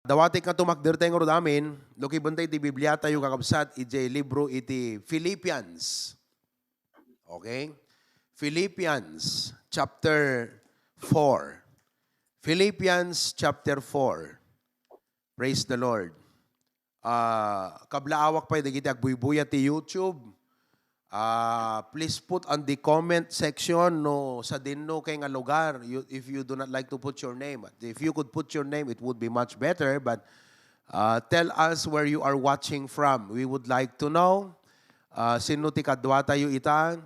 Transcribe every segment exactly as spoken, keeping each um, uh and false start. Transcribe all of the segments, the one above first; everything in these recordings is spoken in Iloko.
Dawatek nga tumakder tayo ngarud amin, lukibentayo iti Biblia tayo, kakabsat, idiay libro iti Philippians. Okay? Philippians chapter four. Philippians chapter four. Praise the Lord. Ah, kablaawak pay dagiti agbuybuya ti YouTube. Ah, please put on the comment section no sadinno kay nga lugar, you, if you do not like to put your name. If you could put your name, it would be much better. But, ah, tell us where you are watching from. We would like to know, ah, sinno ti kadua tayo ita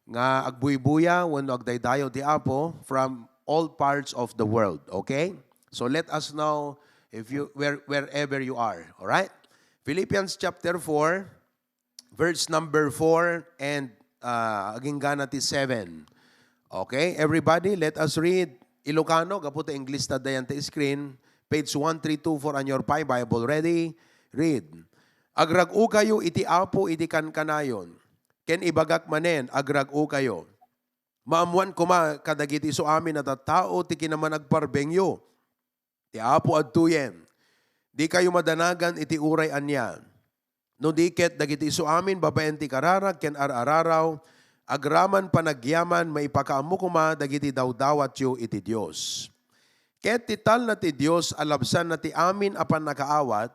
nga agbuybuya wenno agdaydayaw ti Apo from all parts of the world. Okay? So let us know if you where wherever you are. All right? Philippians chapter four, verse number four and, ah, aginggana ti seven. Okay, everybody, let us read. Ilocano, gapu ta English ta dayan ti screen. Page one three two four on your Pi Bible. Ready? Read. Agrag-okayo iti Apo iti kankanayon. Ken ibagak manen, agrag-okayo. Maammoan koma kadagiti isu amin a tattao ti kinamanagparbengyo. Ti Apo adtoyen. Dikayo madanagan iti uray ania. No di ket dagiti isu amin babaen ti kararag ken ar-araraw, agraman panagyaman maipakaammo koma dagiti dawdawatyo iti Dios. Ket ti talna ti Dios a labsanna ti amin a pannakaawat,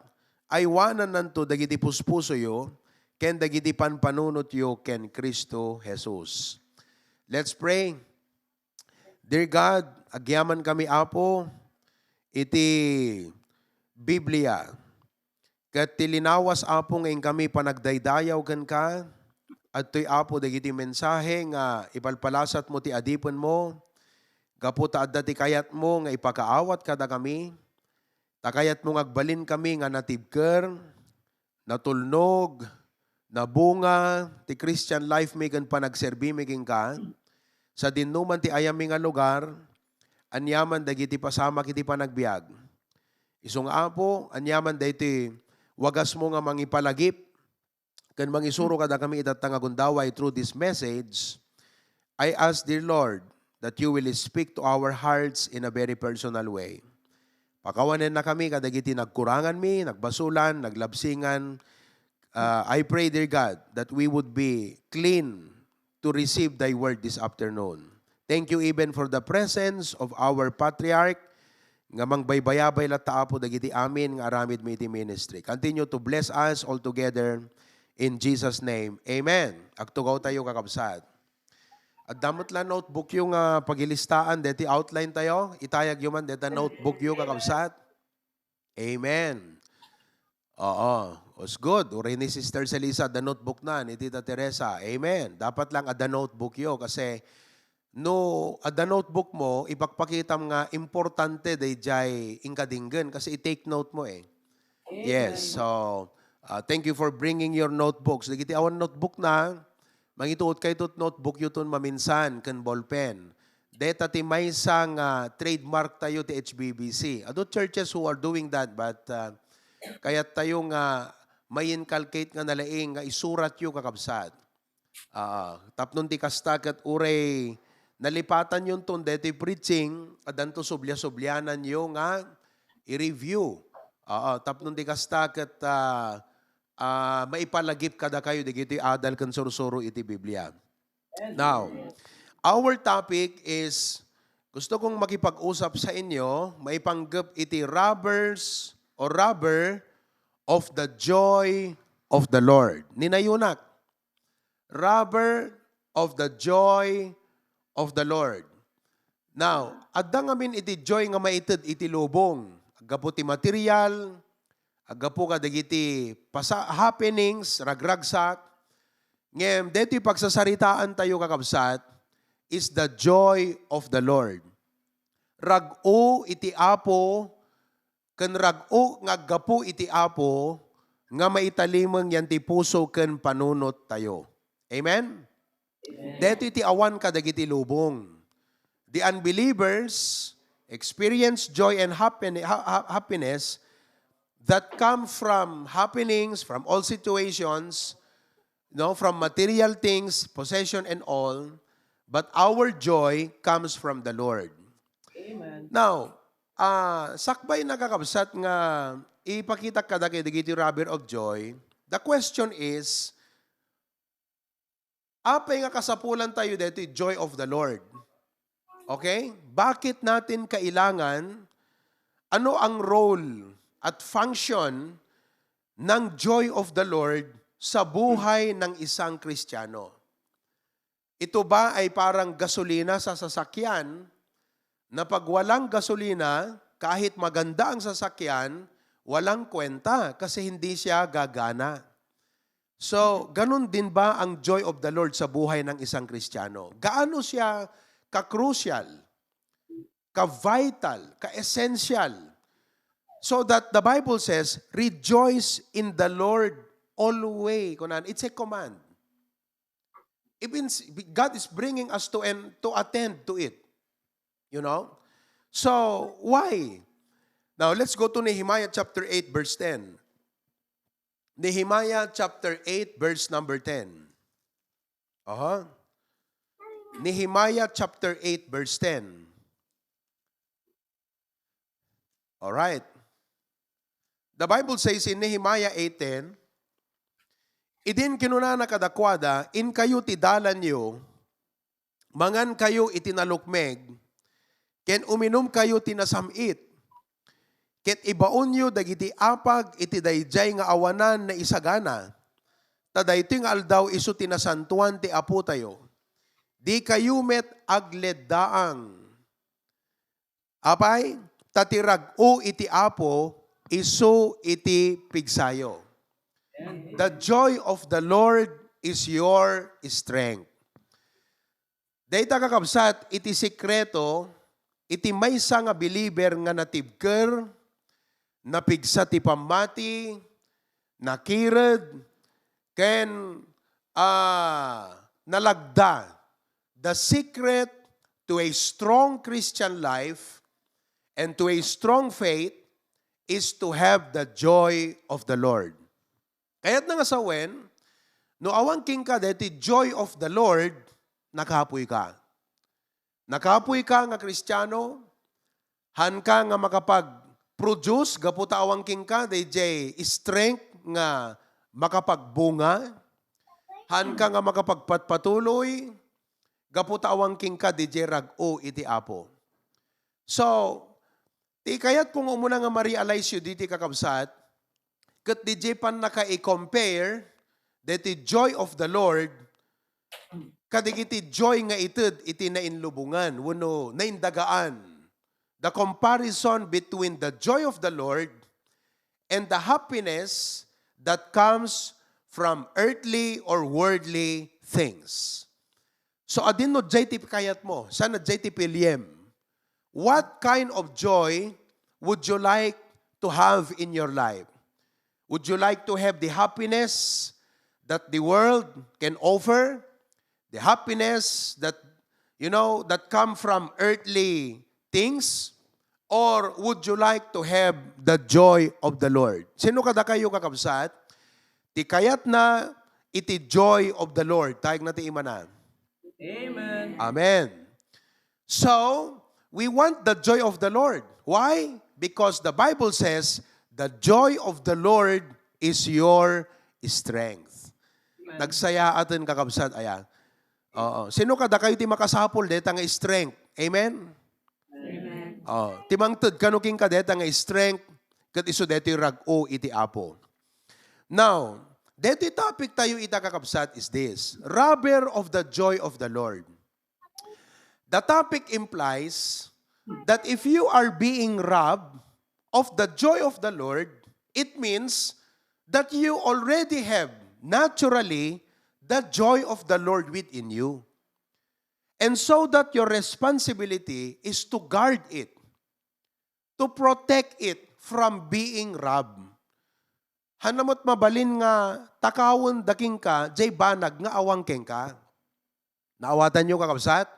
aywanannanto dagiti puspusoyo ken dagiti panpanunotyo ken Cristo Jesus. Let's pray. Dear God, agyaman kami, Apo, iti Biblia. Ket ti linawas, Apo, nga inkami panagdaydayaw kenka, adtoy, Apo, dagiti mensahe nga ipalpalasatmo ti adipenmo, gapu ta adda ti kayatmo nga ipakaawat kadakami, ta kayatmo nga agbalinkami nga natibker, natulnog, nabunga ti Christian life mi ken panagserbi mi kenka. Sadinno man ti ayami nga lugar, aniaman dagiti pasamak iti panagbiag. Isu nga, Apo, aniaman daytoy wagasmo nga mangipalagip ken mangisuro kadakami itatta nga gundaway through this message, I ask, dear Lord, that you will speak to our hearts in a very personal way. Pakawannakami kadagiti nagkuranganmi, nagbasolan, naglabsingan. Uh, I pray, dear God, that we would be clean to receive thy word this afternoon. Thank you even for the presence of our patriarch, nga mangbaybayabay latta, Apo, dagiti amin nga aramidmi iti ministry. Continue to bless us all together in Jesus' name. Amen. Agtugaw tayo, kakabsat. Adda met la notebook yo nga pagilistaan, deti outline tayo. Itayag yo man deta notebook yo, kakabsat. Amen. Oo. It's good. Uray ni Sister Salisa, adda notebook na, ni Tita Teresa. Amen. Dapat lang adda notebook yo kasi no adda notebook mo, ipakpakitam nga importante dayjay inkadinggen kasi i-take note mo eh. Yes. So, uh, thank you for bringing your notebooks. Dagiti awan notebook na, mangituot kayto notebook yo ton maminsan ken ballpen. Deta ti maysa nga trademark tayo ti H B B C. Adu churches who are doing that, but, uh, kayat tayo nga ma-inculcate nga nalaing nga isurat yo, kakabsat. Ah, tapno ti kasta ket uray nalipatan yonton daytoy preaching, addanto sublia-sublianan yo nga i-review. Ah, tapno ti kasta ket, ah, ah, maipalagip kadakayo dagitoy adal ken sursuro iti Biblia. Now, our topic is, gusto kong makipag-usap sa inyo, maipanggep iti robbers or robber of the joy of the Lord. Ninayunak, robber of the joy of the Lord. Now, adda ngamin iti joy nga maited iti lubong. Aggapu ti material, aggapu kadagiti pasa-, happenings, ragragsak. Ngem, detoy pagsasaritaan tayo, kakabsat, is the joy of the Lord. Rag-o iti Apo ken rag-o nga aggapu iti Apo nga maitalimeng yan ti puso ken panunot tayo. Amen? Amen. Detoy ti awan kadagiti lubong. The unbelievers experience joy and happen-, ha-, ha-, happiness that come from happenings, from all situations, no, from material things, possession and all, but our joy comes from the Lord. Amen. Now, Ah, sakbay na, kakabsat, nga ipakitak kadagiti rubber of joy. The question is, apay nga kasapulan tayo dito joy of the Lord? Okay? Bakit natin kailangan, ano ang role at function ng joy of the Lord sa buhay ng isang Kristiyano? Ito ba ay parang gasolina sa sasakyan na pag walang gasolina, kahit maganda ang sasakyan, walang kwenta kasi hindi siya gagana? So, ganun din ba ang joy of the Lord sa buhay ng isang Kristiyano? Gaano siya ka-crucial, ka-vital, ka-essential? So that the Bible says, "Rejoice in the Lord always." Kunan, it's a command. Even s- God is bringing us to and to attend to it. You know? So, why? Now, let's go to Nehemiah chapter eight, verse ten. Nehemiah chapter eight, verse number ten. Aha. Nehemiah chapter eight, verse ten. All right. The Bible says in Nehemiah eight ten, "Idin kinunana kadakuada, 'Inkayo ti dalanyo, mangankayo iti nalukmeg, ken uminumkayo ti nasam-it, ket ibaonyo dagiti apag iti daydiay nga awanan naisagana, ta daytoy nga aldaw isu ti nasantoan ti Apotayo. Dikayo met agleddaang.'" Apay, ta ti rag-o iti Apo isu iti pigsayo. The joy of the Lord is your strength. Dayta, kakabsat, iti sekreto iti maysa nga believer nga natibker, napigsa ti pammati, nakired, ken, ah, nalagda. The secret to a strong Christian life and to a strong faith is to have the joy of the Lord. Kayat na nga sawen, no awan kenka deti joy of the Lord, nakapuy ka. Nakapuy ka nga Kristiano, hanka nga makapag-produce gapu ta awan kenka dayjay strength nga makapagbunga, hanka nga makapagpatpatuloy gapu ta awan kenka dayjay rag-o iti Apo. So, ti kayatko nga umuna nga ma-realize yu diti, kakabsat, ket dayjay pannaka-i-compare deti joy of the Lord kadagiti joy nga ited iti nainlubongan wenno naindagaan. The comparison between the joy of the Lord and the happiness that comes from earthly or worldly things. So, adin no jay ti kayatmo, saan na jay ti piliem? What kind of joy would you like to have in your life? Would you like to have the happiness that the world can offer? The happiness that, you know, that come from earthly things? Or would you like to have the joy of the Lord? Sino kadakayo, kakabsat, ti kayatna iti joy of the Lord? Tayag na ti imana. Amen. Amen. So, we want the joy of the Lord. Why? Because the Bible says, "The joy of the Lord is your strength." Amen. Nagsayaaten, kakabsat, aya. Oo. Sino kadakayo ti makasapul deta nga strength? Amen? Amen. Oh, ti mangted kano kenka deta nga strength, ket isu detoy rag-o iti Apo. Now, detoy topic tayo ita, kakabsat, is this: rubber of the joy of the Lord. The topic implies that if you are being robbed of the joy of the Lord, it means that you already have naturally the joy of the Lord within you. And so that your responsibility is to guard it, to protect it from being robbed. Hanamot mabalin nga takawen da kenka jay banag nga awan kenka. Naawatan yo, kakabsat?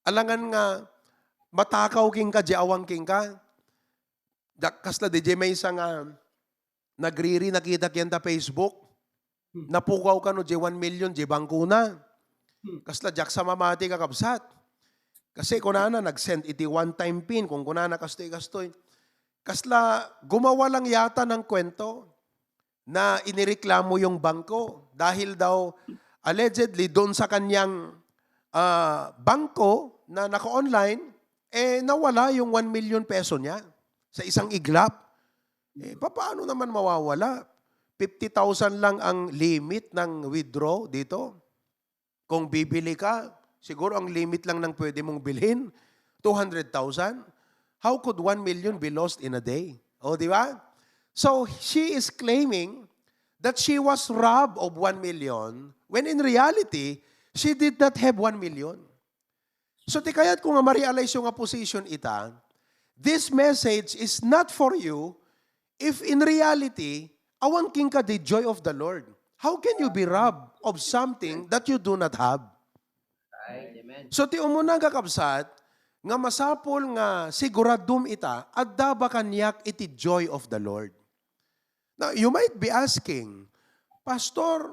Alangan nga matakaw kenka jay awan kenka. Da, kasla dayjay maysa nga nagriri, nakita ken ta Facebook. Hmm. Napukaw kano jay one million jay bangkona. Hmm. Kasla diak sa mamati, kakabsat. Kasi kunana, nag-send iti one-time pin, kung kunana, kastoy, kastoy. Kasla, gumawa lang yata ng kwento na inireklamo yung bangko dahil daw allegedly doon sa kanyang, ah, bangko na naka-online, eh, nawala yung one million peso niya sa isang iglap. Eh, papaano naman mawawala? Fifty thousand lang ang limit ng withdraw dito. Kung bibili ka, siguro ang limit lang ng pwede mong bilhin, two hundred thousand. How could one million be lost in a day? O, di ba? So, she is claiming that she was robbed of one million, when in reality, she did not have one million. So, ti kayat ko nga ma-realize yung nga position ita, this message is not for you if in reality, awan kenka the joy of the Lord. How can you be robbed of something that you do not have? Right. Amen. So, ti umuna, kakabsat, nga masapul nga siguradom ita, adda ba kaniak iti joy of the Lord? Now, you might be asking, "Pastor,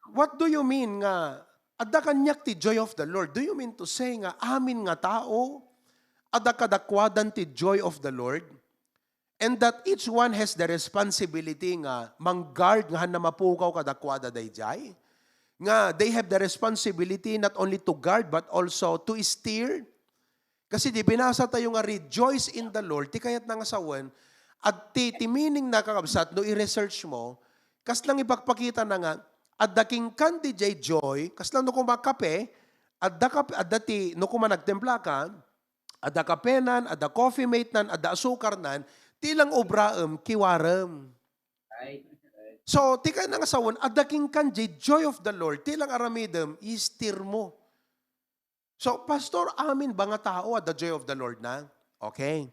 what do you mean nga adda kaniak ti joy of the Lord?" Do you mean to say nga amin nga tao, adda kadakuadan ti joy of the Lord? And that each one has the responsibility nga mang-guard nga hanna mapukaw kadakuada dayjay? Nga they have the responsibility not only to guard but also to steer? Kasi di binasa tayo nga, "Rejoice in the Lord." Ti kayat na nga sawen, at ti, ti meaning na, kakabsat, no i-research mo, kas lang ipakpakita na nga, adda kenkan di jay joy, kas lang no kuma kape, adda, kape, adda ti, no kuma nagtempla ka, adda kapenan, adda coffee mate nan, adda asukar nan, ti lang obraem, kiwarem. Right. Right. So, ti kayat na nga sawen, adda kenkan jay joy of the Lord, ti lang aramidem, i-steer mo. So, "Pastor, amin ba nga tao adda joy of the Lord na?" Okay.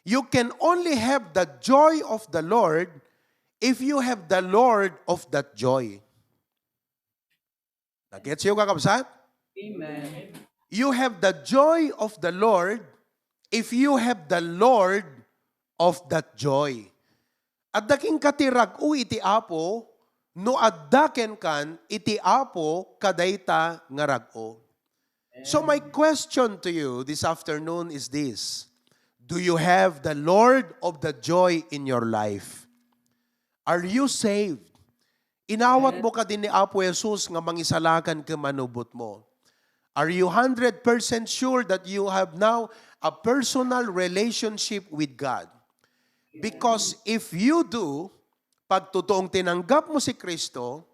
You can only have the joy of the Lord if you have the Lord of that joy. Nagets yu, kakabsat? Amen. You have the joy of the Lord if you have the Lord of that joy. Adda kenka ti rag-o iti Apo, no adda kenkan iti Apo kadayta nga rag-o. So my question to you this afternoon is this. Do you have the Lord of the joy in your life? Are you saved? Inawat mo kadi ni Apo Jesus nga mangisalakan ken manubot mo? Are you hundred percent sure that you have now a personal relationship with God? Because if you do, pagtotoong tinanggap mo si Kristo,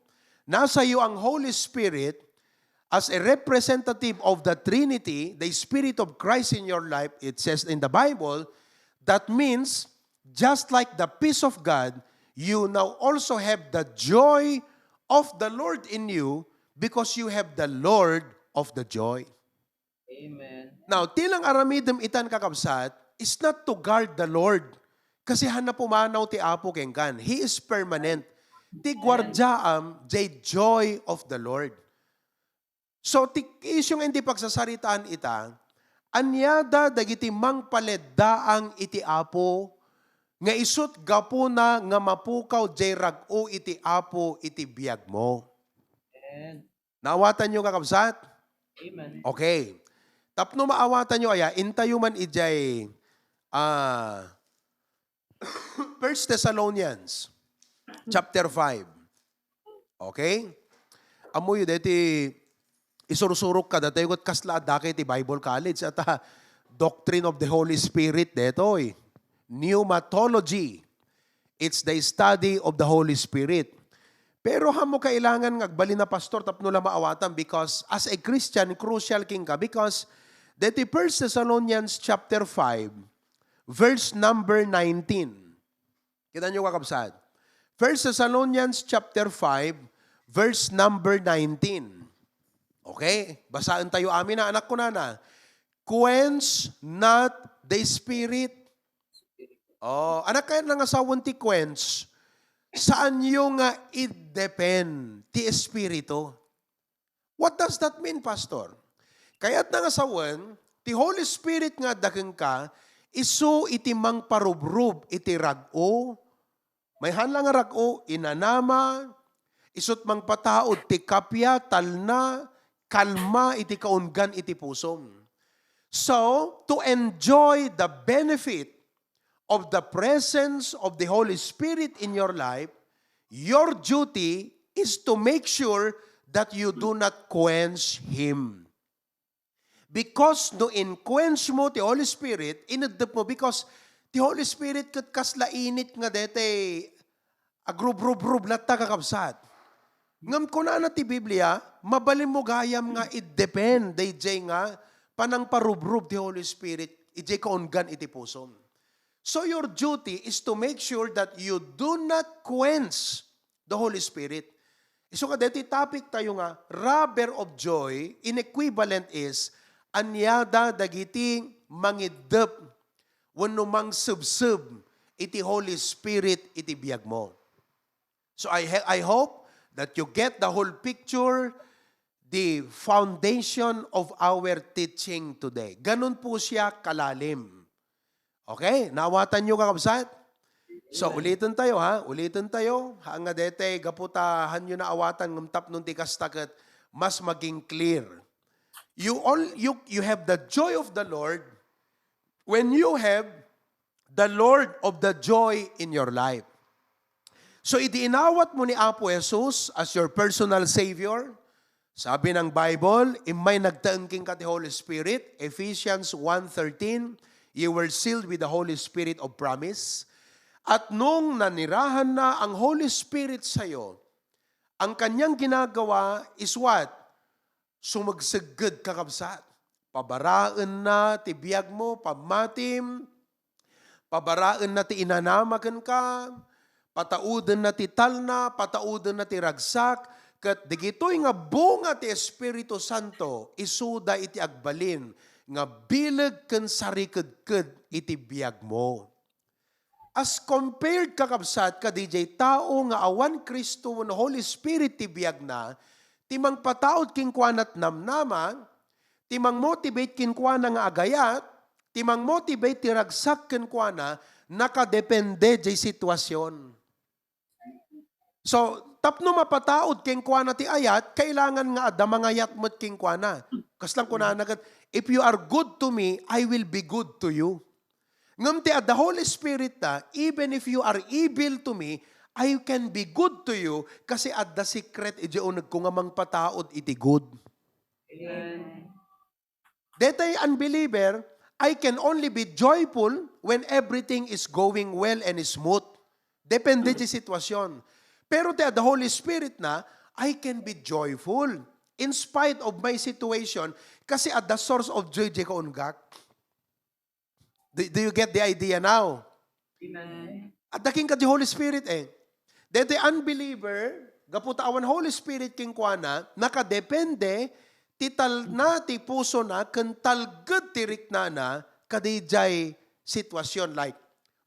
nasa iyo ang Holy Spirit as a representative of the Trinity, the Spirit of Christ in your life, it says in the Bible, that means, just like the peace of God, you now also have the joy of the Lord in you because you have the Lord of the joy. Amen. Now, ti lang aramidem itan, kakabsat, is not to guard the Lord. Kasi hanna pumanaw ti Apo kenkan. He is permanent. Ti guardiaam, the joy of the Lord. So, ti issue nga iti pagsasaritaan ita, aniada dagiti mangpaleddaang iti Apo, nga isut gapuna nga mapukaw jay rag-o iti Apo iti biagmo. Amen. Naawatanyo, kakabsat? Amen. Okay. Tapno maawatanyo aya, intayo man ijay, ah, First Thessalonians chapter five. Okay? Ammoyo deti isursurok kadatayo ket kasla adda kay ti Bible College ata Doctrine of the Holy Spirit detoy. Pneumatology. It's the study of the Holy Spirit. Pero ammo kailangan nga agbalin a pastor tapno la maawatan because as a Christian, crucial kenka because deti First Thessalonians chapter five, verse number nineteen. Kitaenyo, kakabsat? First Thessalonians chapter five, verse number nineteen. Okay? Basaentayo amin a, anak, kunana, "Quench not the Spirit." Oh, anak, kayat na nga sawen ti quench, saanyo nga i-depend ti Espiritu. What does that mean, Pastor? Kayat na nga sawen, ti Holy Spirit nga adda kenka, isu iti mangparubrob iti rag-o, mayhan la nga rag-o, inanama, isut mangpataud ti kappia, talna, kalma iti kaunggan iti pusom. So, to enjoy the benefit of the presence of the Holy Spirit in your life, your duty is to make sure that you do not quench Him. Because no in-quench mo ti Holy Spirit, ineddep mo, because ti Holy Spirit ket kasla init nga daytoy agrubrubrub latta, kakabsat. Ngem kunana ti Biblia, mabalin mo gayam nga i-depend daydiay nga panangparubrub ti Holy Spirit idiay kaunggan iti pusom. So your duty is to make sure that you do not quench the Holy Spirit. Isu nga daytoy topic tayo nga rubber of joy, in equivalent is, aniada dagiti mangiddep wenno mangsebseb iti Holy Spirit iti biagmo. So I, ha- I hope that you get the whole picture, the foundation of our teaching today. Ganun po siya kalalim. Okay? Naawatan nyo, kakabsat? So, uliten tayo, ha? Uliten tayo. Ha, nga dete, gapu ta, hanyo naawatan, ngem tapno ti kasta ket mas maging clear. You all, you, you have the joy of the Lord when you have the Lord of the joy in your life. So, idi inawat mo ni Apo Jesus as your personal Savior, sabi ng Bible, immay nagtaeng kenka ti Holy Spirit, Ephesians one thirteen, "You were sealed with the Holy Spirit of promise." At nung nanirahan na ang Holy Spirit sa'yo, ang kanyang ginagawa is what? Sumagsegged, kakabsat. Pabaraen na ti biag mo, pammatim, pabaraen na ti inanama kenka, patauden na ti talna, patauden na ti ragsak, ket digitoy nga bunga ti Espiritu Santo, isuda iti agbalin nga bileg ken sarikedked iti biag mo. As compared, kakabsat, kadidiay tao nga awan Cristo wenno Holy Spirit ti biagna, ti mangpataud kenkuana ti namnama, ti mangmotivate kenkuana nga agayat, ti mangmotivate ti ragsak kenkuana, nakadepende jay situasion. So, tapno mapataud kenkuana ti ayat, kailangan nga adda mangayat met kenkuana. Kasla kunana ket, "If you are good to me, I will be good to you." Ngem ti adda Holy Spirit ta, "Even if you are evil to me, I can be good to you," kasi adda secret idiay unegko nga mangpataud iti good. Amen. Detay unbeliever, "I can only be joyful when everything is going well and smooth." Depende ti sitwasyon. Pero ti adda Holy Spirit na, "I can be joyful in spite of my situation," kasi adda source of joy di kaunggak. Do, do you get the idea now? Amen. Adda kenka ti Holy Spirit eh. Deti unbeliever, gapu ta awan Holy Spirit kenkuana, nakadepende ti talna ti pusona ken talged ti riknana kadidiay sitwasyon. Like,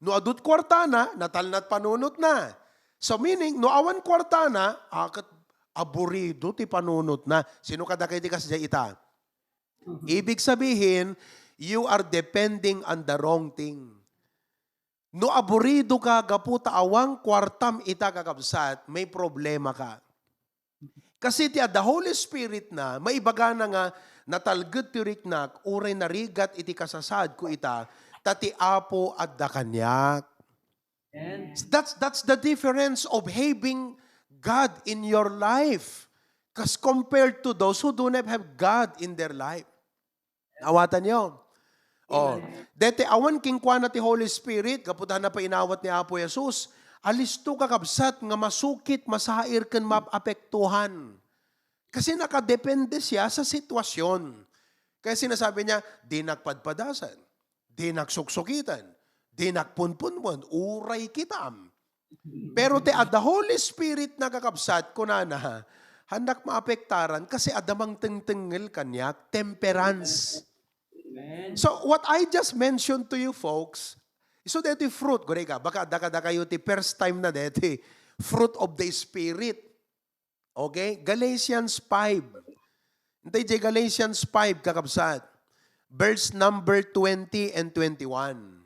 no adut kuartana, natalnat panunotna. So meaning, no awan kuartana, ah, ket aburido ti panunotna. Sino kadakayo ti kasdiay ita? Ibig sabihin, you are depending on the wrong thing. No aburido ka gapu ta awan kuartam ita, kakabsat, may problema ka. Kasi ti adda Holy Spirit na, maibagana nga natalged ti riknak, uray narigat iti kasasaadko ita, ta ti Apo adda kaniak. Amen. That's, that's the difference of having God in your life as compared to those who do not have God in their life. Naawatan nyo? Oh, amen. Dete awan kenkuana ti Holy Spirit, gapu ta napainawat ni Apo Jesus, alisto, kakabsat, nga masukit, masair, ken maapektuhan. Kasi nakadepende siya sa sitwasyon. Kaya sinasabi niya, "Dinak padpadasan, dinak suksukitan, dinak punpunwan, uray kitam." Pero ti adda Holy Spirit na, kakabsat, kunana, "Hannak maapektaran kasi adda mangtengtengngel kaniak," temperance. Amen. So, what I just mentioned to you, folks, so deti fruit, gure ka, baka adda kadakayo ti first time na deti fruit of the Spirit. Okay? Galatians five. Intay jay Galatians five, kakabsat. Verse number twenty and twenty-one.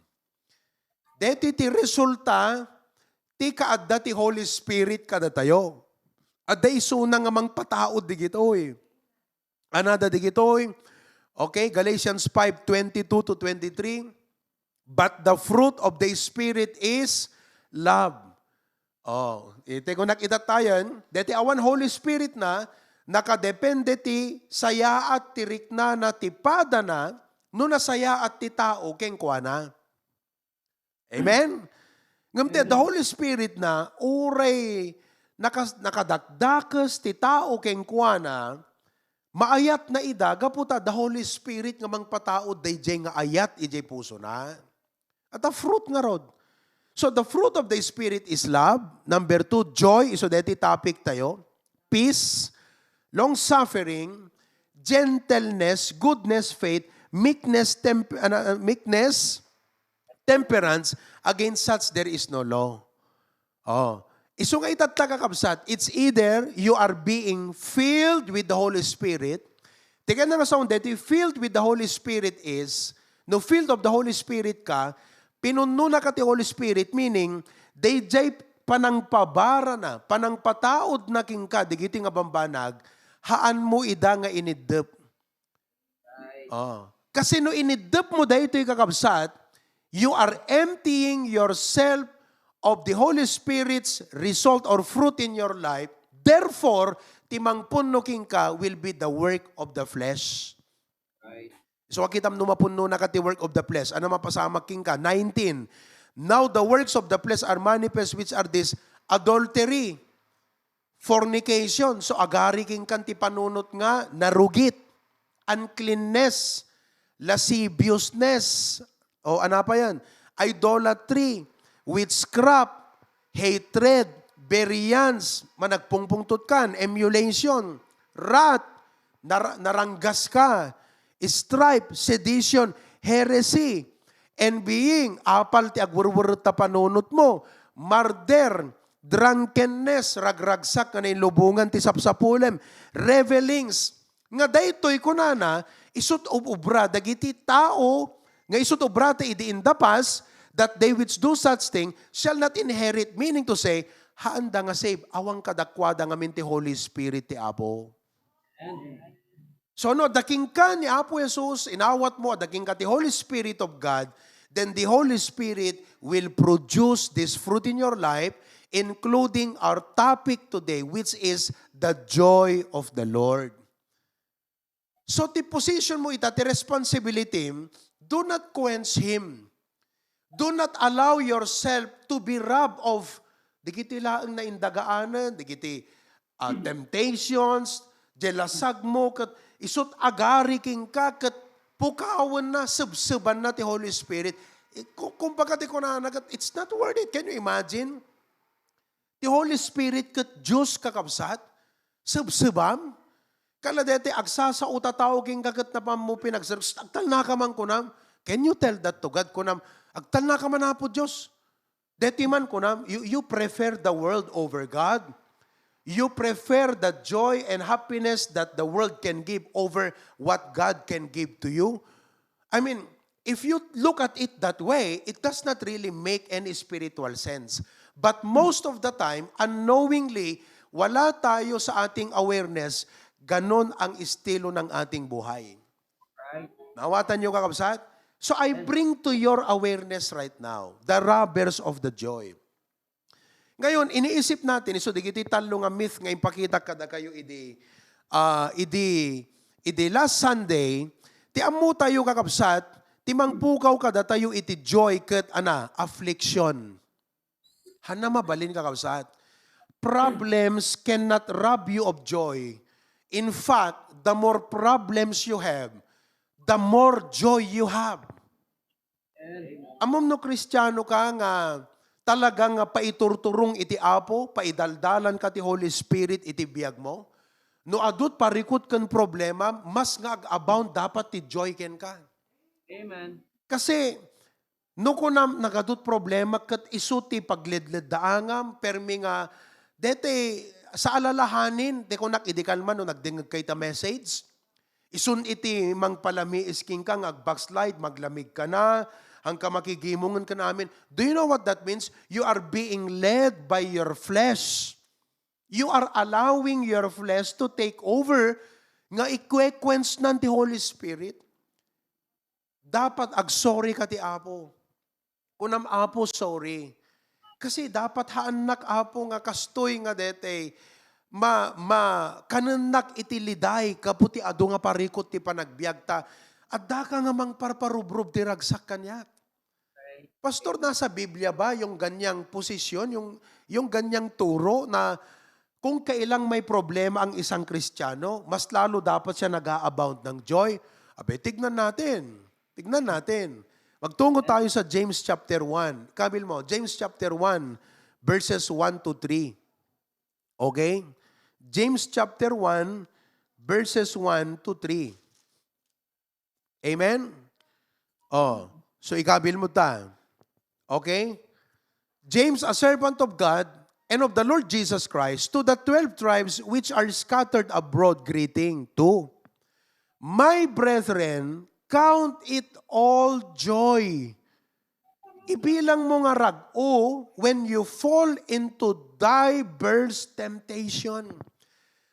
Deti ti resulta ti kaadda ti Holy Spirit kadatayo. Adda isuna nga mangpataud digitoy. Anada digitoy, Okay, Galatians five twenty-two to twenty-three. "But the fruit of the Spirit is love." Oh, iti ko nakidatayan, deti awan Holy Spirit na, nakadepende ti sayaat ti riknana ti padana, no nasayaat ti tao kenkuana. Amen? Ngem ti, the Holy Spirit na, uray nakas-, nakadakdakes ti tao kenkuana, maayat na ida, gapu ta the Holy Spirit nga mangpataud daydiay nga ayat idiay pusona. At a fruit ngarud. So the fruit of the Spirit is love. Number two, joy. Isu deti topic tayo. Peace, long-suffering, gentleness, goodness, faith, meekness, temp-, ano, uh, meekness, temperance. Against such there is no law. Oh. Isu nga itatta, kakabsat, it's either you are being filled with the Holy Spirit. Ti kayatna nga sawen deti filled with the Holy Spirit is, no filled of the Holy Spirit ka, pinunnona ka ti Holy Spirit, meaning, daydiay panangpabarana, panangpataudna kenka, digiti nga bambanag, haanmo ida nga iniddep. Oh. Kasi no iniddep mo daytoy, kakabsat, you are emptying yourself of the Holy Spirit's result or fruit in your life. Therefore, ti mangpunno kenka will be the work of the flesh. Right. So, akitam no mapunnona ka ti work of the flesh. Ano mapasamak kenka? Nineteen. "Now the works of the flesh are manifest, which are this: adultery, fornication." So, agari kenka ti panunot nga narugit, uncleanness, lasciviousness, o ano pa yan? Idolatry, witchcraft, hatred, variance, managpungpungtot kan, emulation, wrath, nar-, naranggas ka, strife, sedition, heresy, envying, apal ti agwerwerret ta panunot mo, murder, drunkenness, ragragsak nga nailubongan ti sapsapulem, revelings, nga daytoy kunana, isut' ubra dagiti tao nga isut' ubrata idi in the past, that they which do such thing shall not inherit, meaning to say, haanda nga save, awan kadakuada ngamin ti Holy Spirit ti Apo. So, no, adda kenka ni Apo Jesus, inawat mo, adda kenka ti Holy Spirit of God, then the Holy Spirit will produce this fruit in your life, including our topic today, which is the joy of the Lord. So, ti position mo ita, ti responsibility, do not quench him. Do not allow yourself to be robbed of dagiti laeng naindagaanen, dagiti, ah, temptations, jelasag mo, ket isut' agari kenka, ket pukawenna, sebsebanna ti Holy Spirit. Eh, ku-, kumbaga ti kunana, ket it's not worth it. Can you imagine? Ti Holy Spirit ket Dios, kakabsat, sebsebam. Kala deti agsasao ta tao kenka ket napammo pinagserbi, agtalnaka man kunam. Can you tell that to God? Kunam, agtalnaka man, Apo Dios. Deti man kunam, you, you prefer the world over God. You prefer the joy and happiness that the world can give over what God can give to you. I mean, if you look at it that way, it does not really make any spiritual sense. But most of the time, unknowingly, wala tayo sa ating awareness, ganon ang estilo ng ating buhay. Right. Naawatan niyo, kakabsat? So I bring to your awareness right now the robbers of the joy. Ngayon, iniisip natin, isu dagiti tallo nga myth nga impakitak kadakayo idi, ah, idi, idi last Sunday, ti ammo tayo, kakabsat, ti mangpukaw kadatayo iti joy ket ana, affliction. Hanna mabalin, kakabsat. Problems cannot rob you of joy. In fact, the more problems you have, the more joy you have. Ammom no Kristiano ka nga talaga nga paiturturong iti Apo, paidaldalan ka ti Holy Spirit iti biag mo? No adut parikut ken problema, mas nga ag-abound dapat ti joy kenka. Amen. Kasi, no kunam nagadut problema ket isu ti pagledleddaangam, permi nga, dete, sa alalahanin, ti kunak idi kalman no nagdengngeg kay ta message. Isun iti mangpalamiis kenka nga agbackslide, maglamig ka na, hangka makigimongen ka na amin. Do you know what that means? You are being led by your flesh. You are allowing your flesh to take over nga ikwekwensnan ti Holy Spirit. Dapat agsorry ka ti Apo. Kunam, "Apo, sorry. Kasi dapat haannak, Apo, nga kastoy nga daytoy. Ma, ma, kanennak iti liday gapu ti adu nga parikut ti panagbiag ta addaka nga mangparparubrob ti ragsak kaniak." Pastor, nasa Biblia ba yung ganyang posisyon, yung, yung ganyang turo na kung kailang may problema ang isang Kristiyano, mas lalo dapat siya nag-a-abound ng joy? Abay, tignan natin. Tignan natin. Magtungo tayo sa James chapter one. Kabil mo, James chapter one, verses one to three. Okay? James chapter one, verses one to three. Amen? Oh, so ikabil mo ta. Okay? James, a servant of God and of the Lord Jesus Christ, to the twelve tribes which are scattered abroad, greeting. Two, my brethren, count it all joy. Ibilang mo nga rag-o when you fall into diverse temptation.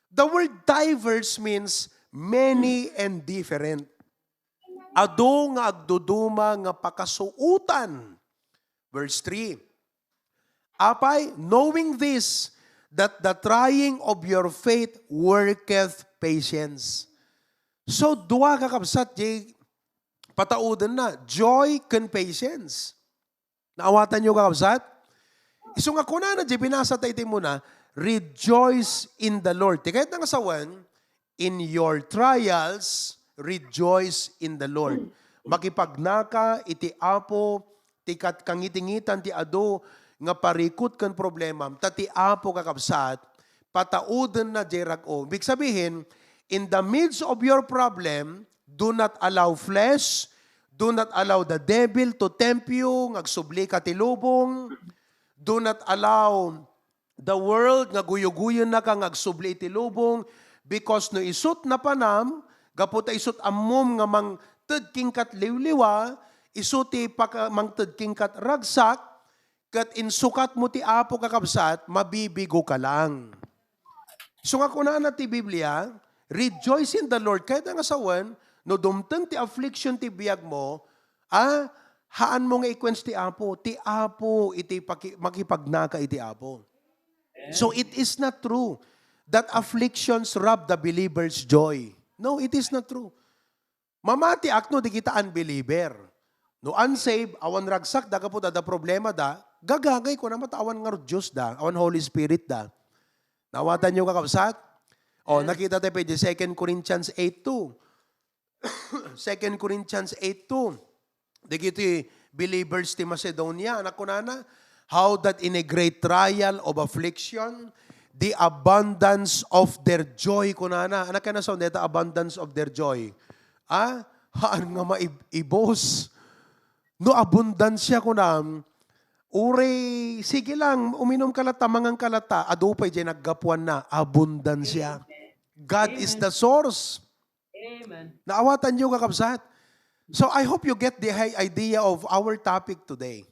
The word diverse means many and different. Adu nga agduduma nga pakasuotan. Verse three, "Apay, knowing this, that the trying of your faith worketh patience." So, dua, kakabsat, di patauden na, joy ken patience. Naawatan yo, kakabsat? Isu nga kunana, di binasa ta iti muna, "Rejoice in the Lord." Ti kayat nga sawen, "In your trials, rejoice in the Lord." Makipagnaka iti Apo, ti kat-, kangitingitan ti adu nga parikut ken problemam, ta ti Apo, kakabsat, pataudenna diay rag-o. Ibig sabihin, in the midst of your problem, do not allow flesh, do not allow the devil to tempt you, nga agsubli ka ti lubong. Do not allow the world nga guyoguyennaka nga agsubli iti lubong, because no isut napanam, gapu ta isut ammom nga mangted kenka ti liwliwa, isu ti paka-, mangted kenka ti ragsak, ket insukatmo ti Apo, kakabsat, mabibigo ka lang. So nga kunana ti Biblia, "Rejoice in the Lord." Kayat nga sawen, no dumteng ti affliction ti biag mo, ah, haan mo nga i-quench ti Apo. Ti Apo iti paki-, makipagnaka iti Apo. So it is not true that afflictions rob the believer's joy. No, it is not true. Mamatiak no dagita unbeliever. No unsaved, awan ragsakda, gapu ta adda problemada, gagagay kuna met awan nga Diosda, awan Holy Spirit da. Naawatan yo, kakabsat? O, yes. Nakita tayo pwede, Second Corinthians eight two. Second Corinthians eight two. Dagiti believers ti Macedonia, anak kunana, "How that in a great trial of affliction, the abundance of their joy," kunana. Anak ka na sa deta, abundance of their joy. Ah, haan nga maib-, ibos. No abundansya, kunam, uray, sige lang, uminom ka latta, mangan ka latta, adu pay diay naggapuanna, abundansya. God is the source. Amen. Naawatan yo, kakabsat? So, I hope you get the hi-, idea of our topic today.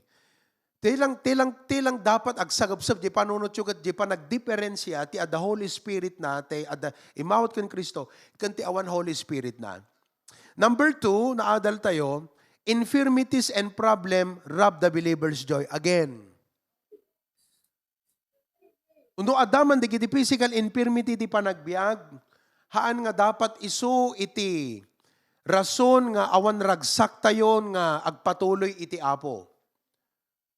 Ti lang, ti lang, ti lang dapat agsagepsep diay panunotyo ket diay panagdiperensia ti adda Holy Spirit na, ti adda immawat ken Cristo, ken ti awan Holy Spirit na. Number two, naadal tayo, infirmities and problem rob the believer's joy. Again, no adda man dagiti physical infirmity ti panagbiag, haan nga dapat isu iti rason nga awan ragsaktayon nga agpatuloy iti Apo.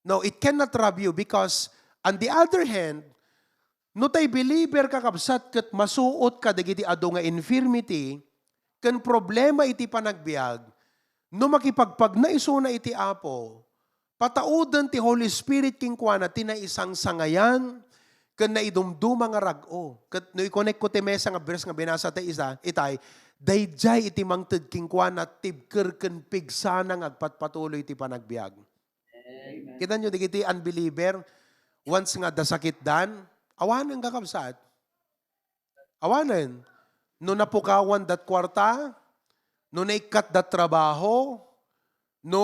No, it cannot rob you because, on the other hand, no tay believer, kakabsat, ket masuot ka dagiti adu nga infirmity ken problema iti panagbiag, no makipagpagna isuna iti Apo, patauden ti Holy Spirit kenkuana ti naisangsangayan ken naidumduma nga rag-o. Ket no i-connect ko ti maysa nga verse nga binasa ta isa, itay, daydiay iti mangted kenkuana, tibker ken pigsana nga agpatpatuloy ti panagbiag. Amen. Kita nyo, dagiti unbeliever, once nga adda sakitdan, awanen, kakabsat. Awanen. No napukawan dat kuarta, no naikkat dat trabaho, no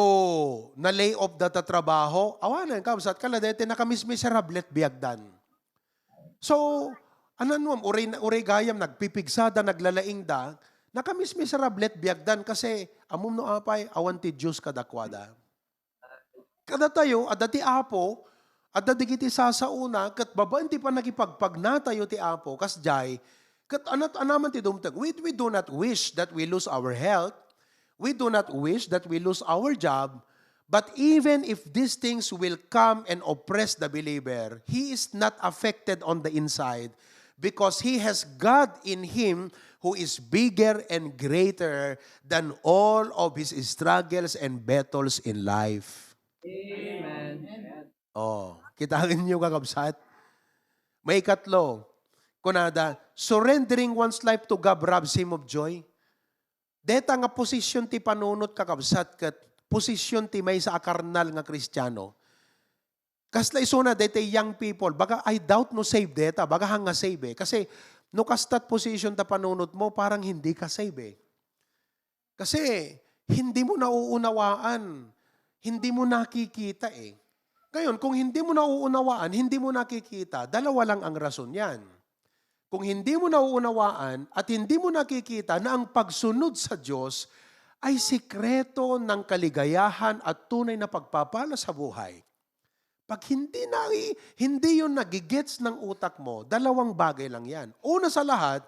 na-lay off dat a trabaho, awanen, kakabsat, kala daytoy nakamismiserable ti biagdan. So, anan mo, uray, uray gayam, nagpipigsada, naglalaingda, Nakamismiserable ti biagdan kasi ammom no apay, awan ti Dios kadakuada. Kadatayo, adda ti Apo, adda dagiti sasaona, ket babaen ti pannakipagpagnatayo ti Apo, kasdiay, ket anat-, anaman ti dumteng. We, we do not wish that we lose our health. We do not wish that we lose our job. But even if these things will come and oppress the believer, he is not affected on the inside because he has God in him who is bigger and greater than all of his struggles and battles in life. Amen. Oh, kitaen niyo, kakabsat? Maikatlo, kunada, surrendering one's life to God robs him of joy. Deta nga posisyon ti panunot, kakabsat, ket posisyon ti maysa a karnal nga Kristiano. Kasla isuna daytoy young people, baga, I doubt no save deta, baga hanga save eh. Kasi no kastat position ta panunot mo, parang hindi ka save eh. Kasi hindi mo nauunawaan, hindi mo nakikita eh. Ngayon, kung hindi mo nauunawaan, hindi mo nakikita, dalawa lang ang rason yan. Kung hindi mo nauunawaan at hindi mo nakikita na ang pagsunod sa Diyos ay sikreto ng kaligayahan at tunay na pagpapala sa buhay, pag hindi na, hindi yun nagigets ng utak mo, dalawang bagay lang yan. Una sa lahat,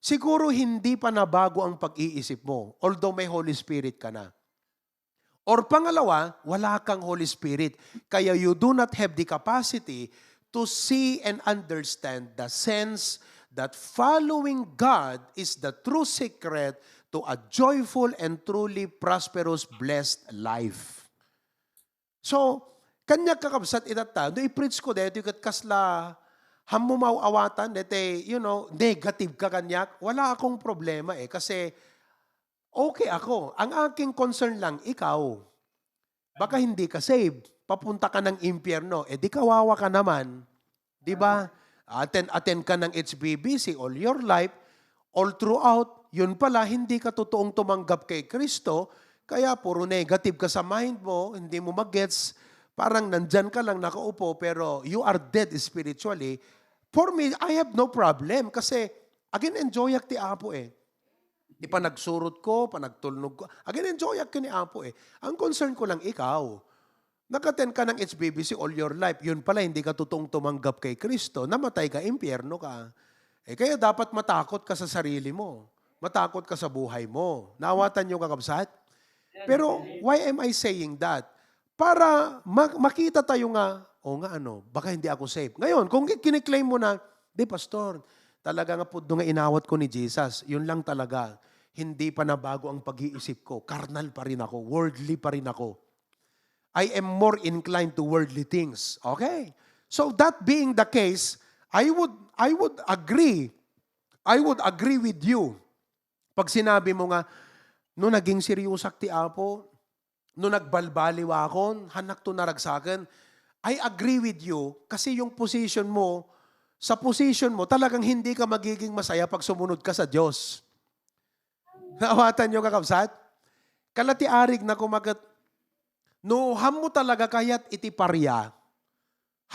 siguro hindi pa nabago ang pag-iisip mo, although may Holy Spirit ka na. Or pangalawa, wala kang Holy Spirit. Kaya you do not have the capacity to see and understand the sense that following God is the true secret to a joyful and truly prosperous, blessed life. So, kaniak, kakabsat, itatta, no i-preach ko daytoy ket kasla hammo maawatan, dete, you know, negative ka kaniak, wala akong problema eh. Kasi, okay ako. Ang aking concern lang, ikaw. Baka hindi ka saved. Papunta ka ng impyerno. Eh, di kawawa ka naman. Di ba? Attend, attend ka ng H B B C all your life, all throughout. Yun pala, hindi ka totoong tumanggap kay Kristo. Kaya puro negative ka sa mind mo, hindi mo magets. Parang nandyan ka lang nakaupo, pero you are dead spiritually. For me, I have no problem kasi agin-enjoyak ti Apo eh. Ti panagsurot ko, panagtulnog ko, agin-enjoyak ken ni Apo eh. Ang concern ko lang ikaw. Nag-attend ka ng H B B C all your life. Yun pala, hindi ka totoong tumanggap kay Kristo. Namatay ka, impyerno ka. Eh, kaya dapat matakot ka sa sarili mo. Matakot ka sa buhay mo. Naawatan niyo, kakabsat? Pero why am I saying that? Para ma-, makita tayo nga, "O nga ano, baka hindi ako safe." Ngayon, kung ki-, kiniklaim mo na, "Di, Pastor, talaga nga pudno nga inawat ko ni Jesus. Yun lang talaga. Hindi pa nabago ang pag-iisip ko. Karnal pa rin ako. Worldly pa rin ako. I am more inclined to worldly things." Okay? So that being the case, I would, I would agree. I would agree with you. Pag sinabi mo nga, "No naging seryosak ti Apo, no nagbalbaliwakon, hannak to naragsaken." I agree with you kasi yung position mo, sa position mo, talagang hindi ka magiging masaya pag sumunod ka sa Diyos. Naawatan niyo, kakabsat? Kala ti arig na kumagat, no, hammo talaga kayat iti paria,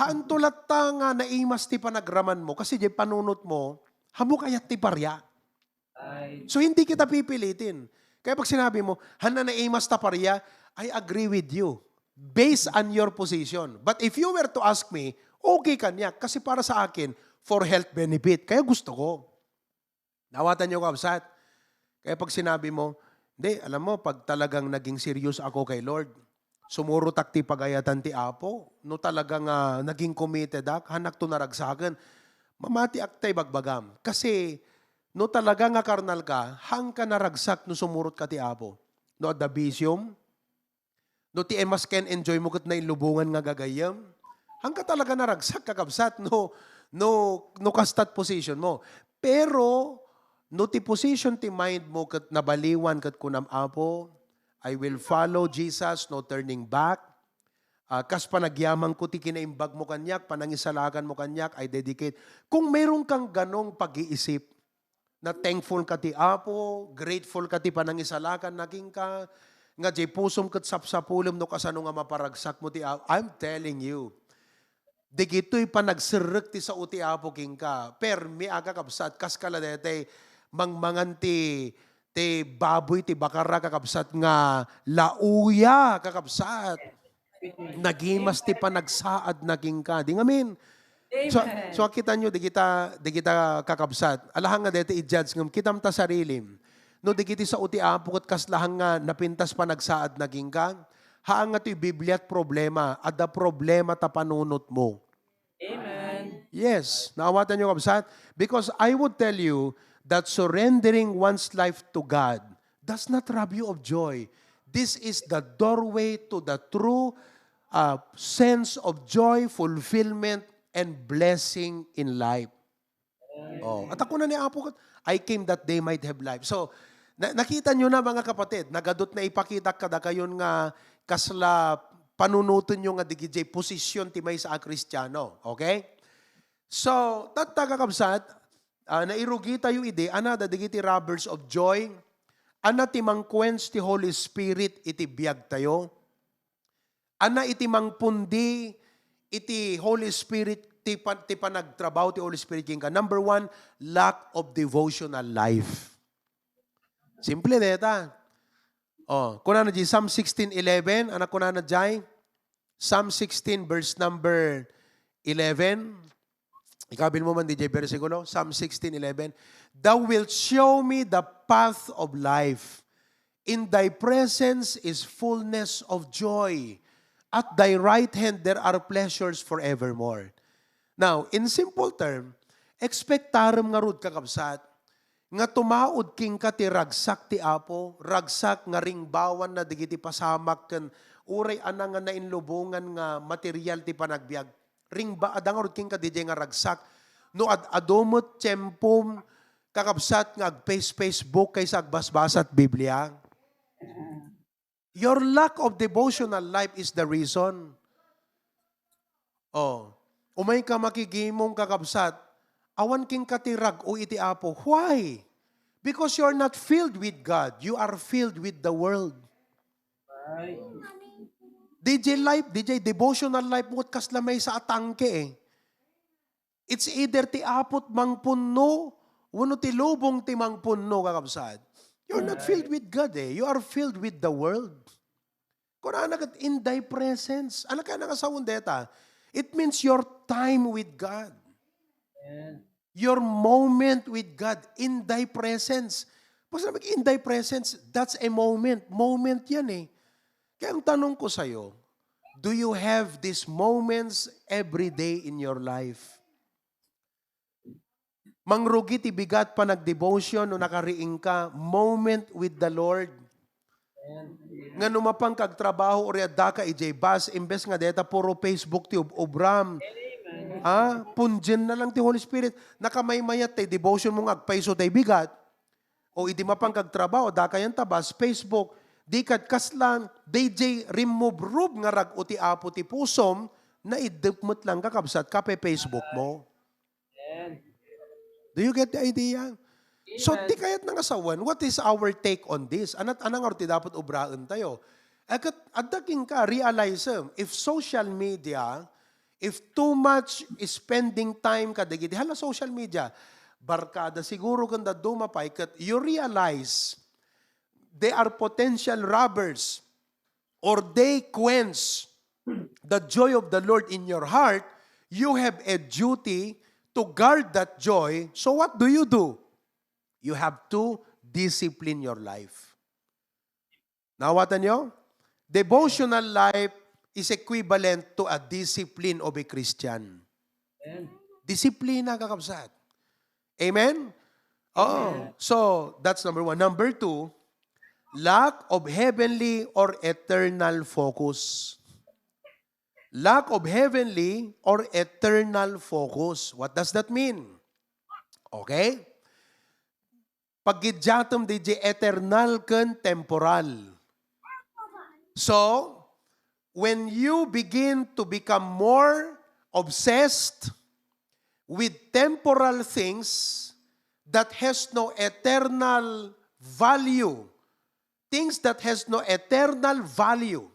haanto latta nga naimas ti panagraman mo, kasi di panunot mo, hammo kayat ti paria. So, hindi kita pipilitin. Kaya pag sinabi mo, "Haan na naimas ta paria," I agree with you based on your position. But if you were to ask me, okay kaniak kasi para sa akin, for health benefit. Kaya gusto ko. Naawatan niyo, kabsat? Kaya pag sinabi mo, "Hindi, alam mo, pag talagang naging serious ako kay Lord, sumurotak ti pagayatan ti Apo. No talagang, ah, naging committed ak, hanak to naragsaken." Mamati ak tay bagbagam. Kasi, no talaga nga karnal ka, haan ka naragsak no sumurot ka ti Apo. No adda bisyom, no ti mas ken enjoy mo ket nailubongan nga gagayyem, haan ka talaga naragsak, kakabsat, no, no, no kastat position mo. Pero, no ti position ti mind mo ket nabaliwan ket kunam, "Apo, I will follow Jesus, no turning back." Ah, kas panagyaman ko ti kinaimbag mo kaniak, panangisalakan mo kaniak, I dedicate. Kung meron kang ganong pag-iisip, na thankful ka ti Apo, grateful ka ti panangisalakan na kenka, nga diay pusom ket sapsapulem no kasano nga maparagsak mo ti Apo. I'm telling you, digitoy panagserrek ti sao ti Apo kenka. Permi a, kakabsat, kas kala daytay mangmangan ti, ti baboy, ti bakara, kakabsat, nga lauya, kakabsat. Nagimas ti panagsaad na kenka. Di ngamin. So, Amen. So, kita nyo, di kita, di kita kakabsat. Alahan nga deti i-judge ngem, kitam ta sarilim. No, di kiti sao ti Apo, ket kaslahan nga napintas panagsaad na kenka. Haan nga ti Biblia ti problema. Adda problema ta panunot mo. Amen. Yes, naawatan nyo, kabsat? Because I would tell you that surrendering one's life to God does not rob you of joy. This is the doorway to the true, uh, sense of joy, fulfillment, and blessing in life. Oh, at ako na ni Apo, "I came that they might have life." So, na-, nakita nyo na, mga kapatid, nagadot na ipakitak kadakayon nga kasla panunoten nyo nga digiti posisyon ti maysa a Kristiano. Okay? So, tatta, kakabsat, ah, nairugi tayo idi, ana da digiti robbers of joy, ana ti mangquench ti Holy Spirit iti biag tayo, ana iti mangpundi iti Holy Spirit, ti pan-, ti panagtrabaho ti Holy Spirit kenka. Number one, lack of devotional life. Simple deta. Oh, kunana di Psalm sixteen eleven, ana kunana jay? Psalm sixteen, verse number eleven. Ikabil mo man di jay bersikulo, Psalm sixteen eleven. "Thou wilt show me the path of life. In thy presence is fullness of joy. At thy right hand there are pleasures forevermore." Now, in simple term, expectarem ngarud, kakabsat, nga tumaud kenka ti ragsak ti Apo, ragsak nga ringbawanna dagiti pasamak ken uray ana nga nainlubongan nga material ti panagbiag. Ringba-, adda ngarud kenka didiay nga ragsak. No ad-adu met tiempom, kakabsat, nga ag-face-Facebook kaysa agbasbasat Biblia. Your lack of devotional life is the reason. Oh, umayka makigimong, kakabsat. Awan kenka ti rag-o iti Apo. Why? Because you are not filled with God. You are filled with the world. Right. D J life, D J devotional life mo, kasla maysa a tangke eh. It's either ti Apo ti mangpunno, wenno ti lubong ti mangpunno, kakabsat. You're not filled with God eh. You are filled with the world. Kunana ket, "In thy presence." Ano kaya nga sawen deta? It means your time with God. Amen. Your moment with God, in thy presence. Pag sinabi, "In thy presence," that's a moment. Moment yan eh. Kaya ang tanong ko sa'yo, do you have these moments every day in your life? Mangrugi ti bigat panagdevotion no nakariing ka, moment with the Lord. Nga no mapan ka agtrabaho, uri adda ka idiay bus, imbes nga deta puro Facebook ti ub-ubram. Ha? Punjen na lang ti Holy Spirit. Nakamaymayat tay devotion mo nga agpayso tay bigat. O idi mapan ka agtrabaho, adda ka yan ta bus, Facebook. Di kad kaslan, D J rimmubrub nga rag-o ti Apo ti pusom, naiddep met lang, kakabsat, ka pe Facebook mo. Amen. Do you get the idea? So, amen. Ti kayat nga sawen, what is our take on this? Anat-, anang ti dapat obraen tayo? Eh, ket adda kenka, realize, eh, if social media, if too much spending time kadagidi, hala social media, barkada siguro ken dadduma pay, ket you realize they are potential robbers or they quench the joy of the Lord in your heart, you have a duty to guard that joy. So what do you do? You have to discipline your life. Naawatan nyo? Devotional life is equivalent to a discipline of a Christian. Amen. Disiplina, kakabsat. Amen? Oo. Amen. So, that's number one. Number two, lack of heavenly or eternal focus. Lack of heavenly or eternal focus. What does that mean? Okay? Paggiddiatem diay eternal ken temporal. So, when you begin to become more obsessed with temporal things that has no eternal value, things that has no eternal value.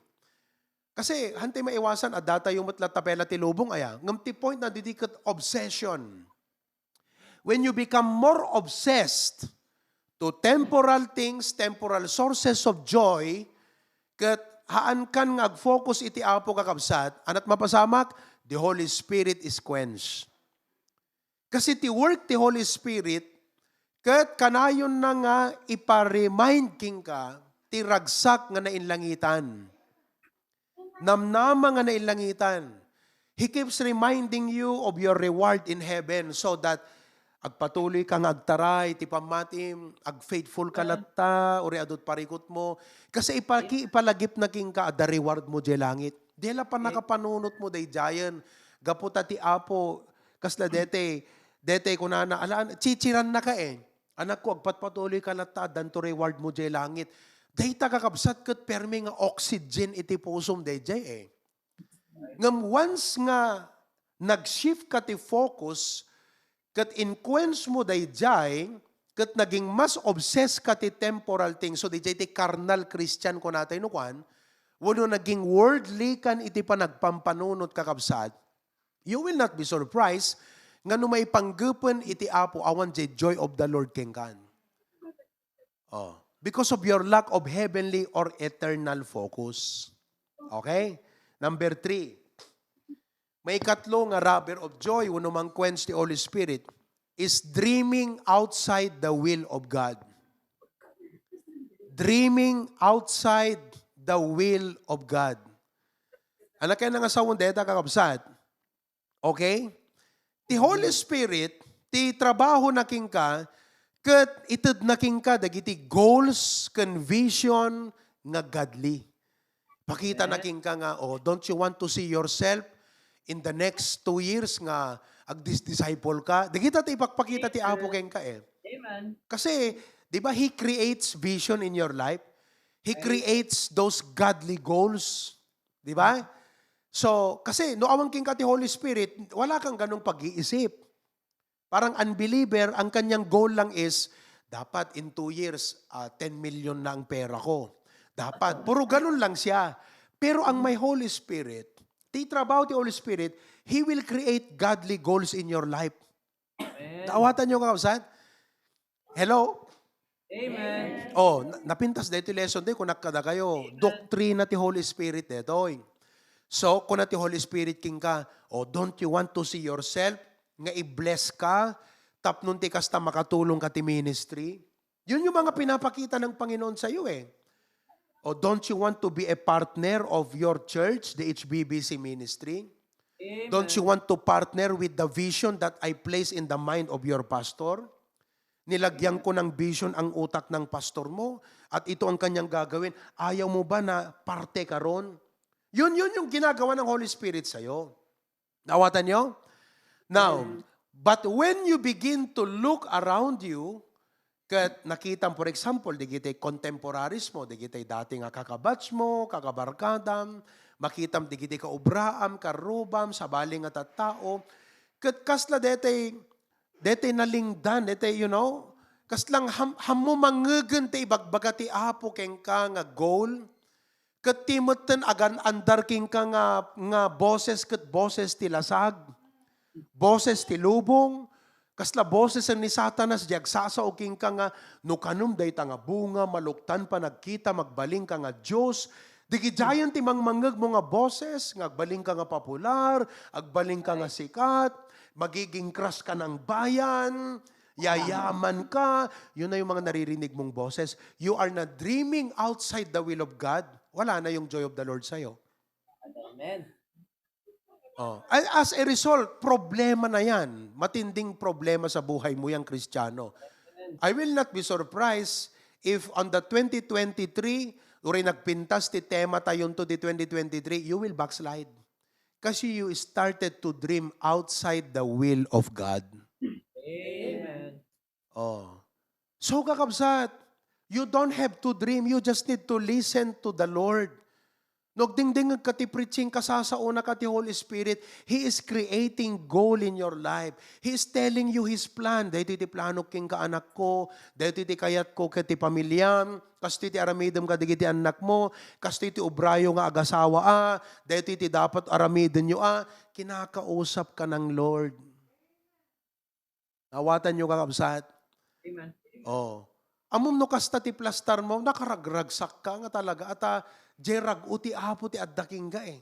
Kasi, hantay maiwasan, adda tayo met la tapela ti lubong, aya. Ngem ti point na didi ket obsession. When you become more obsessed to temporal things, temporal sources of joy, ket haankan nga ag-focus iti Apo, kakabsat, ania ti mapasamak? The Holy Spirit is quenched. Kasi ti work ti Holy Spirit, ket kanayonna nga ipa-remind kenka ti ragsak nga nainlangitan. Namnama nga nainlangitan. He keeps reminding you of your reward in heaven so that agpatuloy ka nga agtaray ti pammatim, ag-faithful ka latta, uray adu ti parikutmo. Kasi ipaki-, ipalagipna kenka, adda reward mo diay langit. Diay la pannakapanunotmo daydiayen. Gapu ta ti Apo, kasla daytoy, daytoy kunana, ala, chichirannaka eh. Anakko, agpatpatuloy ka latta, addanto reward mo diay langit. Dayta, kakabsat, ket permi nga oxygen iti pusom daydiay eh. Ngem once nga nag-shift ka ti focus, ket in-quench mo daydiay, ket naging mas obsessed ka ti temporal things. So, daydiay ti carnal Christian kunatay no kuan, wenno naging worldly kan iti panagpampanunot, kakabsat, you will not be surprised nga no maipanggepen iti Apo, awan diay joy of the Lord kenkan. Oh, because of your lack of heavenly or eternal focus. Okay? Number three. Maikatlo nga rubber of joy wenno mang-quench ti Holy Spirit is dreaming outside the will of God. Dreaming outside the will of God. Ania kayat nga sawen dayta, kakabsat? Okay? Ti Holy Spirit, ti trabahona kenka, ket itedna kenka dagiti goals ken vision nga godly. Pakitana kenka nga, oh, don't you want to see yourself in the next two years nga agdis-disciple ka? Dagita ti ipakpakita ti Apo kenka eh. Amen. Kasi, di ba, He creates vision in your life. He creates those godly goals. Di ba? So, kasi no awan kenka ti Holy Spirit, wala kang ganong pag-iisip. Parang unbeliever, ang kanyang goal lang is, dapat in two years, ah, ten million na ang pera ko. Dapat. Puro ganun lang siya. Pero ang may Holy Spirit, ti trabaho ti Holy Spirit, He will create godly goals in your life. Amen. Naawatan niyo, kakabsat? Hello? Amen. Oh, na- napintas daytoy lesson day, kunak kadakayo, doktrina ti Holy Spirit daytoy. So, kuna ti Holy Spirit kenka, oh, don't you want to see yourself nga i-bless ka tapno ti kasta makatulong ka ti ministry? Yun yung mga pinapakita ng Panginoon sa'yo eh. Oh, don't you want to be a partner of your church, the H B B C ministry? Amen. Don't you want to partner with the vision that I place in the mind of your pastor? Nilagyan ko ng vision ang utak ng pastor mo at ito ang kanyang gagawin. Ayaw mo ba na parte ka ron? Yun, yun yung ginagawa ng Holy Spirit sa'yo. Naawatan nyo? Now, but when you begin to look around you, ket nakitam, for example, digiti contemporaries mo, digiti dati nga kakabatch mo, kakabarkadam, makitam digiti kaubraam, karrubam, sabali nga tattao, ket kasla detay, detay nalingdan, detay, you know, kaslang ham, hammo mangngegen ti ibagbaga ti Apo kenka nga goal, ket ti metten agan-andar kenka nga, nga boses ket boses ti lasag, boses ti lubong, kasla boses ni Satanas, di agsasao kenka nga, no kanom dayta nga bunga, maluktan panagkitam, agbalinka nga Dios. Digidiayen ti mangmangngeg mo nga boses, nga agbalinka nga popular, agbalinka nga sikat, magiging crush ka ng bayan, yayaman ka. Yun na yung mga naririnig mong boses. You are not dreaming outside the will of God. Wala na yung joy of the Lord sa'yo. Amen. Oh. A- As a result, problema na yan. Matinding problema sa buhay mo yang Kristiyano. I will not be surprised if on the twenty twenty-three, uray nagpintas ti tema tayonto ti twenty twenty-three, you will backslide. Kasi you started to dream outside the will of God. Amen. Oh. So, kakabsat, you don't have to dream. You just need to listen to the Lord. No agdingdingeg ka ti preaching, kasasaona ka ti Holy Spirit. He is creating goal in your life. He is telling you His plan. Daytoy ti plano kenka, anakko. Daytoy ti kayatko ket ti pamiliam. Kastoy ti aramidem kadigiti annakmo. Kastoy ti obrayo nga agasawa a. Daytoy ti dapat aramidenyo a. Kinakausap ka ng Lord. Naawatan nyo, kakabsat? Amen. Oh. Ammom no kasta ti plastar mo, nakaragragsakka nga talaga. Ata, jay rag-o ti Apo ti adda kenka eh.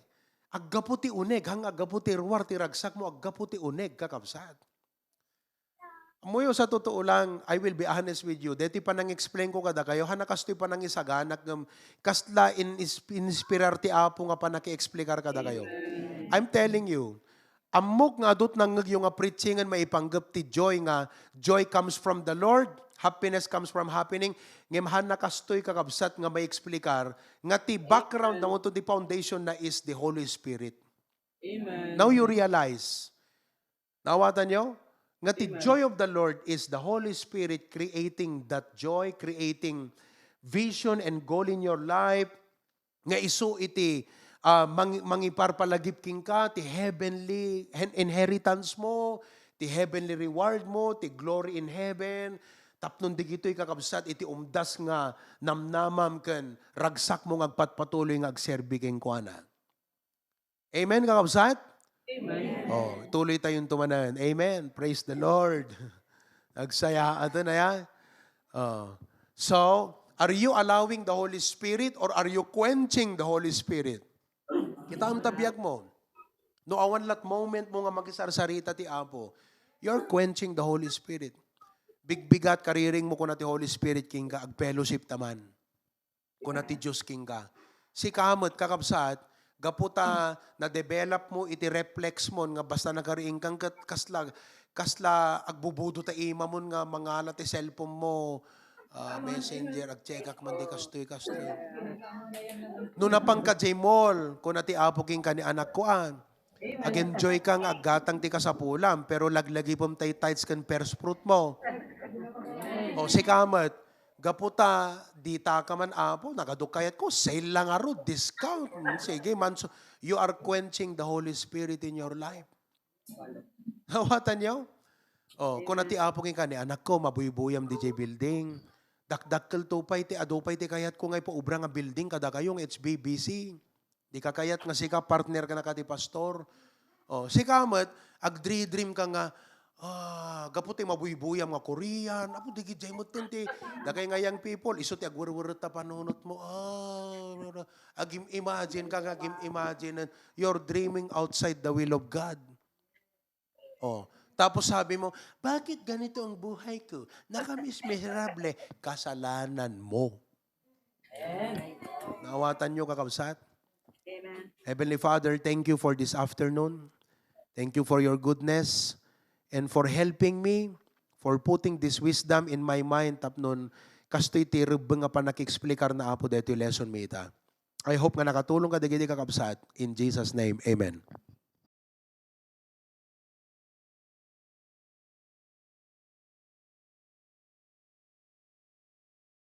Aggapu ti uneg, haan nga aggapu ti ruar ti ragsakmo, aggapu ti uneg, kakabsat. Ammoyo sa totoo lang, I will be honest with you. Deti panang-explain ko kadakayo, haan a kastoy panangisaganak ngem kasla in-, inspirar ti Apo nga panaki-explicar kadakayo. I'm telling you, ammok nga adut nangngegyo nga preachingen maipanggep ti joy nga joy comes from the Lord, happiness comes from happening, ngem haan a kastoy kakabsat nga mai-explicar nga ti background na to the foundation na is the Holy Spirit. Amen. Now you realize, naawatan nyo? Nga ti joy of the Lord is the Holy Spirit creating that joy, creating vision and goal in your life, nga isu iti, ah, mang-, mangiparpalagip kenka, ti heavenly hen-, inheritance mo, ti heavenly reward mo, ti glory in heaven, tapno dagitoy kakabsat iti umdas nga namnamam ken ragsakmo nga agpatpatuloy nga agserbi kenkuana. Amen, kakabsat? Amen. Oh, tuloy tayong tumanan. Amen. Praise the Lord. Agsayaaten aya. Oh. So, are you allowing the Holy Spirit or are you quenching the Holy Spirit? Kitaem ta biag mo. No awan lat moment mo nga makisarsarita ti Apo, you're quenching the Holy Spirit. Bigbigat kariring mo kuna ti Holy Spirit kenka, agfellowship ta man. Kuna ti Dios kenka. Sika met, kakabsat, gapu ta na-develop mo iti reflex mo nga basta nakariingkan ket kasla, kasla agbubudo ta imamon nga mangala ti cellphone mo, ah, messenger, agcheckak man di kastoy, kastoy. No napanka jay mall, kuna ti Apo kenka ni anakko, ah, ag-enjoy ka nga aggatang ti kasapulam, pero laglagipem tay tithes ken first fruit mo. O, sika met, gapu ta, dita ka man, Apo, nagadu kayatko, sale lang arud, discount. Mm, sige, man, so, you are quenching the Holy Spirit in your life. Nawatan niyo? O, kuna ti Apo kenka ni anakko, mabuybuyam di jay building. Dakdakkel to pay ti, adu pay ti kayatko nga ipaubra nga building kadakayo nga H B B C. Di ka kayat nga sika partner ka na ka ti pastor. O, sika met, agdri-dream ka nga, ah, gapu ti mabuybuyam nga Korean. Apo, di gid jay met ti, dakay nga young people, isu ti agwerweret ta panunot mo. Ah, agim-imagine ka nga, agim-imagine. You're dreaming outside the will of God. Oh, tapos sabi mo, "Bakit ganito ang buhay ko? Nakamiss, miserable." Kasalanan mo. Naawatan niyo, kakabsat? Amen. Heavenly Father, thank you for this afternoon. Thank you for your goodness and for helping me, for putting this wisdom in my mind. Tapnon, kastoy ti rebbeng nga panaki-explikar na, Apo, daytoy lesson mi ita. I hope nga nakatulong ka dagiti kakabsat. In Jesus' name, amen.